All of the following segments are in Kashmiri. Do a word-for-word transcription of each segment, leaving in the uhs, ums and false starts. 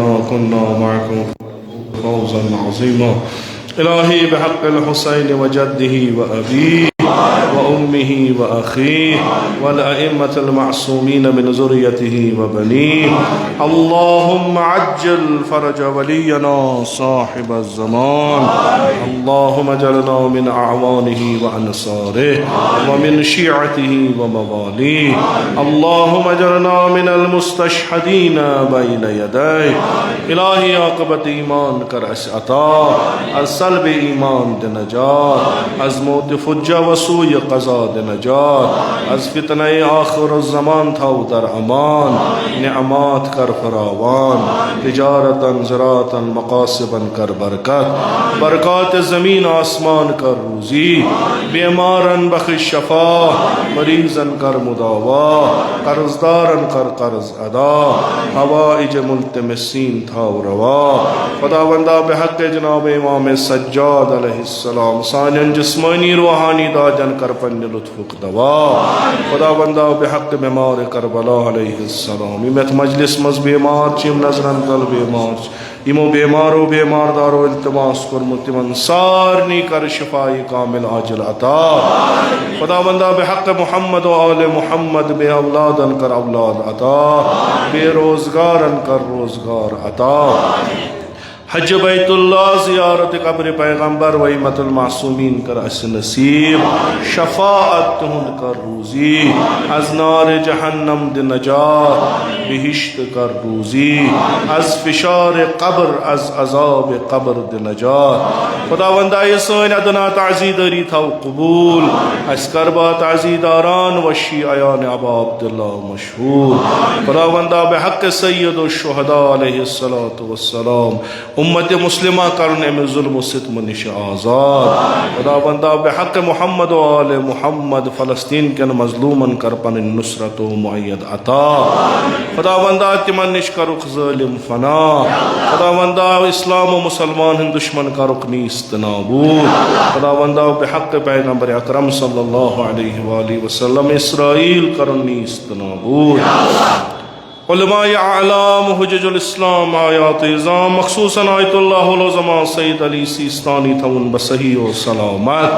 كنا معكم فوزا عظيما. إلهي بحق الحسين وجده وأبيه وأمه وأخيه والأئمة المعصومين من ذريته وبنيه، اللهم عجل فرج ولينا صاحب الزمان. اللهم اجعلنا من أعوانه وأنصاره ومن شيعته ومواليه. اللهم اجعلنا من المستشهدين بين يديه. إلهي عاقبت ایمان کر اسہِ عطا، از سلب ایمان دِ نجات، از موت فجأة و سوء قضا دِ نجات، از فتنہ آخر الزمان تھاو در امان، نعمات کر فراوان، تجارتاً، زراعتاً، مکاسباً کر برکت، برکات زمین آسمان کر روزی، بیماراً بخش شفا، مریضاً کر مداوا، قرضداراً کر قرض ادا، حوائج ملتمسین تھاو روا۔ خداوندا، بحق جناب امام سجاد علیہ السلام سانٮ۪ن جسمانی روحانی دادٮ۪ن کر پننہِ لطفُک دوا۔ خداوندا، بحق بیمار کربلا علیہ السلام، یِم یتھ مجلس منٛز بیمار چھِ، یِم نظرن تل بیمار چھِ، یِمو بیمارو بیمار دارو التماس کوٚرمُت، تِمن سارنٕے کر شفای کامل عاجل عطا۔ خداوندا، بحق محمد و آل محمد بے اولادن کر اولاد عطا، بے روزگارن کر روزگار عطا۔ حج بیت اللہ، زیارت قبر پیغمبر و ائمۃ المعصومین کر اسہِ نصیب، شفاعت تہنٛد کر روزی، از نار جہنم دِ نجات، بہشت کر روزی، از فشار قبر، از عذاب قبر دِ نجات۔ خداوندا، یہِ سٲنۍ ادنا تعزیدٲری تھاو قبول، اسہِ کربا تعزیداران وشی عیان ابا عبداللہ مشہور۔ خداوندا، بحق سید الشہداء علیہ الصلوۃ والسلام، امت مسلمہ کرُن امہِ ظلم و ستمہٕ نِش آزاد۔ خداوندا، بحق محمد و آل محمد فلسطین کٮ۪ن مظلومن کر پنٕنۍ نصرت و مؤید عطا۔ خداوندا، تِمن نِش کرُکھ ظٲلم فنا۔ خداوندا، اسلام و مسلمان ہٕنٛدۍ دشمن کرُکھ نیست نابود۔ خداوندا، بحق پیغمبر اکرم صلی اللہ علیہ وآلہ وسلم اسرائیل کرُن نیست نابود۔ علماء اعلام، حجج الاسلام، آیات عظام، مخصوصاً آیت اللہ العظماء سید علی سیستانی تھاوُن بصحیح و سلامت۔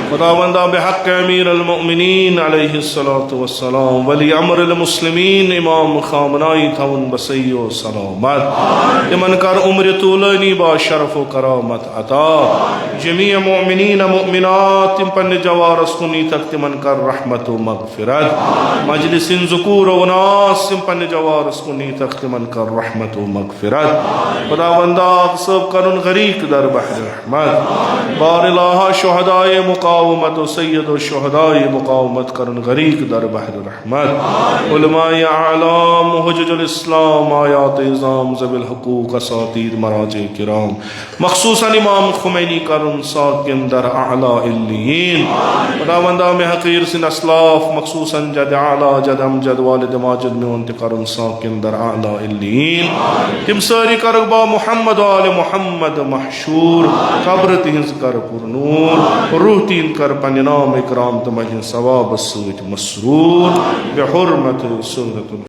خداوندا، بحق امیر المؤمنین علیہ الصلوۃ والسلام، ولی امر المسلمین امام خامنائی تھاوُن بصحیح و سلامت۔ تِمن کر عمر طولانی با شرف و کرامت عطا۔ جمیع مؤمنین مؤمنات، تِم پننہِ جوارس کُن نیتکھ، تِمن کر رحمت و مغفرت۔ مجلس ہٕنٛدۍ ذکور و اناس، تِم پننہِ جوارس کُن نیتکھ، تِمن کر رحمت و مغفرت۔ خداوندا، آغا صٲب کرُن غریق در بحر رحمت۔ بار الہ شہدائے مقاومت و سید الشہدائے مقاومت کرُن غریق در بحر رحمت۔ علماء اعلام، حجج الاسلام، آیات عظام، ذوی الحقوق، اساتید، مراجع کرام، مخصوصاً امام خمینی کرُن ساکن در اعلی علیین۔ خداوندا، مےٚ حقیٖر سٕنٛدۍ اسلاف، مخصوصاً جد اعلی، جد امجد، والد ماجد میون تہِ کرُن ساکن در اعلی علیین۔ تِم سٲری کرُکھ با محمد و آل محمد محشور، قبر تِہنٛز کر پر نور، روح تِہنٛد کر پننہِ نام اکرام تہٕ مجہِ ہٕنٛز ثوابس سۭتۍ مسرور، بحرمت سورت